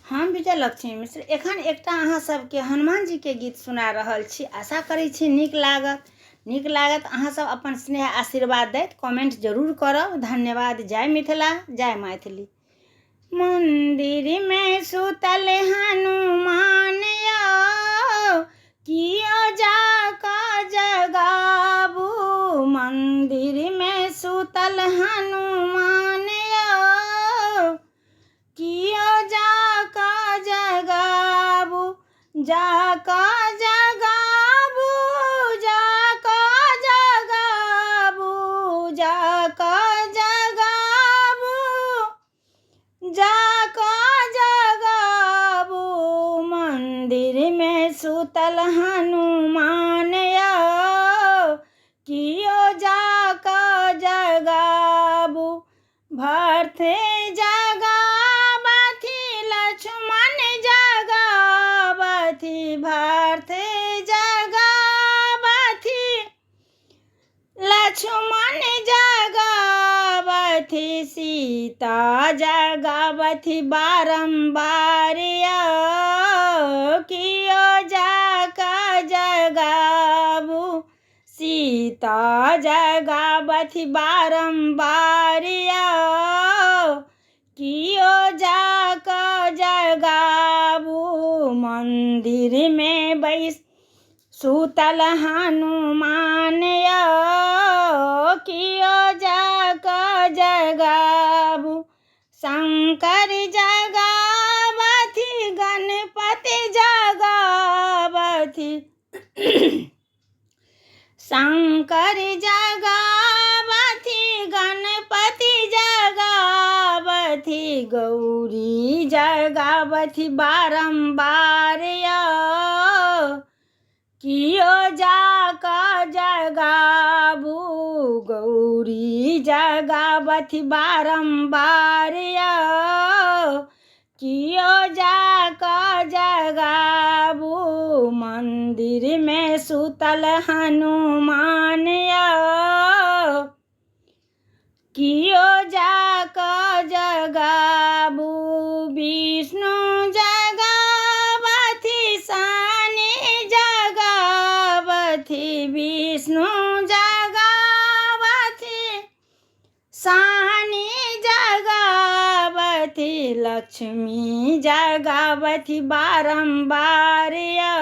हम विजय लक्ष्मी मिश्र एखन एकटा अहाँ सबके हनुमान जीके गीत सुना रहल छी। आशा करै छी नीक लागत। नीक लागत अहाँ सब अपन स्नेह आशीर्वाद दैत कमेंट जरूर करब। धन्यवाद। जय मिथिला, जय मैथिली। मंदिर में सुतल हनुमान यौ, कियो जाकऽ जगाबू। मंदिर में सुतल हनुमान यौ, कियो जाकऽ जगाबू। जाकऽ जगाबू, जाकऽ जगाबू, जाकऽ जगाबू, जाकऽ जगाबू। मन्दिरमे सुतल हनुमान यौ, कियो जाकऽ जगाबू। भरथे जगाबथि लक्ष्मण जगाबथि, भरथे जगाबथि लक्ष्मण जगाबथि, सीता जगाबथि बारम्बार यौ, कियो जाकऽ जगाबू। सीता जगाबथि बारम्बार यौ, कियो जाकऽ जगाबू। मन्दिरमे बैस सुतल हनुमान यौ, कियो जाकऽ जगाबू। शंकर जगाबथि गणपति जगाबथि, शंकर जगाबथि गणपति जगाबथि, गौरी जगाबथि बारम्बार यौ, कियो जाकऽ जगाबू। गौरी जगाबथि बारम्बार यौ, कियो जाकऽ जगाबू। मन्दिरमे सुतल हनुमान यौ, कियो जाकऽ जगाबू। विष्णु जगाबथि शनि जगाबथि, विष्णु जगाबथि शनि जगाबथि, लक्ष्मी जगाबथि बारम्बार यौ,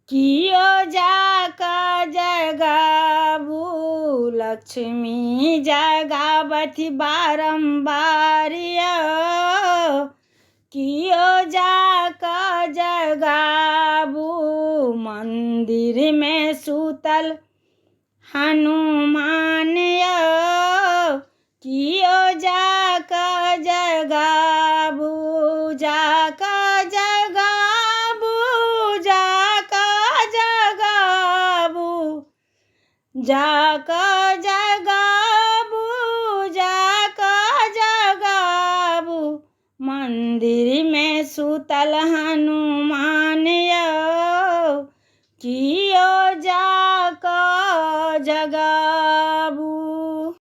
कियो जाकऽ जगाबू। लक्ष्मी जगाबथि बारम्बार यौ, कियो जाकऽ जगाबू। मन्दिरमे सुतल हनुमान यौ, कियो जाकऽ जगाबू। जाकऽ जगाबू, जाकऽ जगाबू, जाकऽ जगाबू, जाकऽ जगाबू। मन्दिरमे सुतल हनुमान